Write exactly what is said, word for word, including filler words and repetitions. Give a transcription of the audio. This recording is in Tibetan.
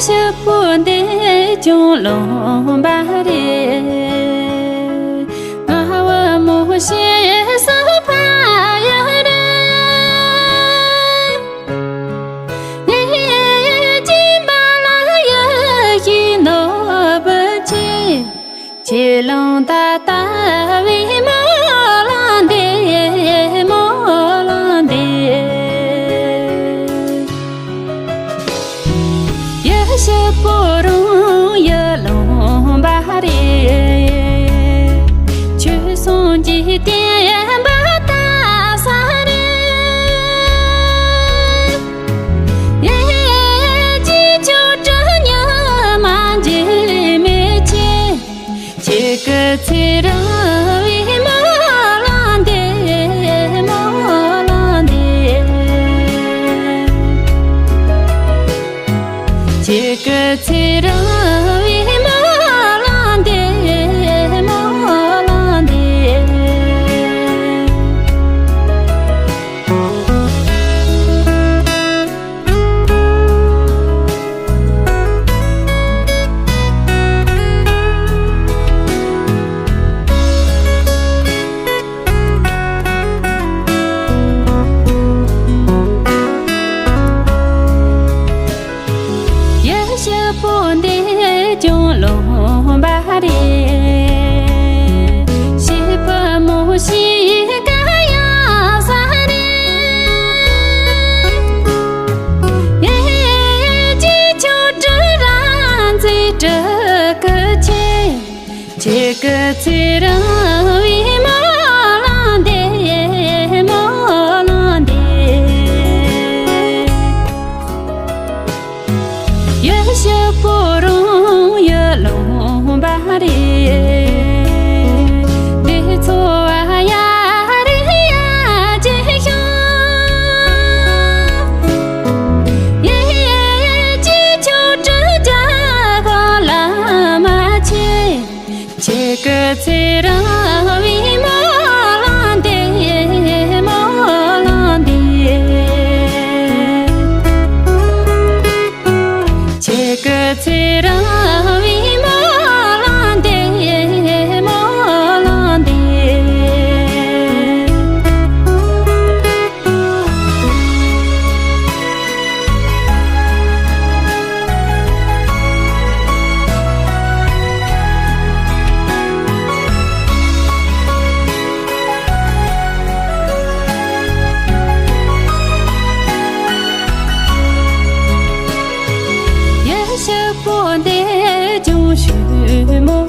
ཕྱུག་པོ་འདི་ཀྱང་ལོན་པ་རེད། ང་བུ་མོ་ཞེས་སུ་ཕ་ཡུལ་རེད། ངའི་སྦྱིན་པ་ལ་ཡིད་ཀྱིས་ནོར་བུ་ཆེ། ཁྱེད་ལོན་ད་ལྟ་བའི་སྨོན་ལམ་འདེབས། སྨོན་ལམ་འདེབས། ཡིད་ཕྱུག་པོ་རང་ཡིད་ལོན་པ་རེད། ཁྱོད་སངས་རྒྱས་བསྟན་པ་དར་ས་རེད། ཡེ་ཅི་ཁྱོད་དྲིན་ཉམས་མ་འཇིགས་མེད་ཆེ། ཁྱེད་ཀྱི་ཚེ་རིང་བའི་སྨོན་ལམ་འདེབས། སྨོན་ལམ་འདེབས། ཁྱེད་ཀྱི་ཚེ་རིང་བའི་སྨོན་ལམ་འདེབས། སྨོན་ལམ་འདེབས། ཡིད་ཕྱུག་པོ་འདི་ཀྱང་ལོན་པ་རེད། ཞེ་བུ་མོ་ཞིག་ག་ཡང་ས་རེད། ཡེ་ཅི་ཁྱོད་དྲིན་རང་མཛེས་སྤྲུལ་སྐུ་ཆེ། ཁྱེད་ཀྱི་ཚེ་རིང་བའི་སྨོན་ལམ་འདེབས། སྨོན་ལམ་འདེབས། ཡིད་ཕྱུག་པོ་རང་ཡིད་ལོན་པ་རེད། འདི་ཚོ་བ་ཡ་རེ་ཡ་ཅི་ཤོག་ཡེ་ཅི་ཁྱོད་དྲིན་རྒྱལ་གོ་ལ་མ་ཆེ། ཁྱེད་ཀྱི་ཚེ་རིང་བའི་སྨོན་ལམ་འདེབས། སྨོན་ལམ་འདེབས། ཁྱེད་ཀྱི་ཚེ་རིང་བའི་སྨོན་ལམ་འདེབས། སྨོན་ལམ་འདེབས། ཡིད་ཕྱུག་པོ་འདི་ཀྱང་ཞུ་མོ།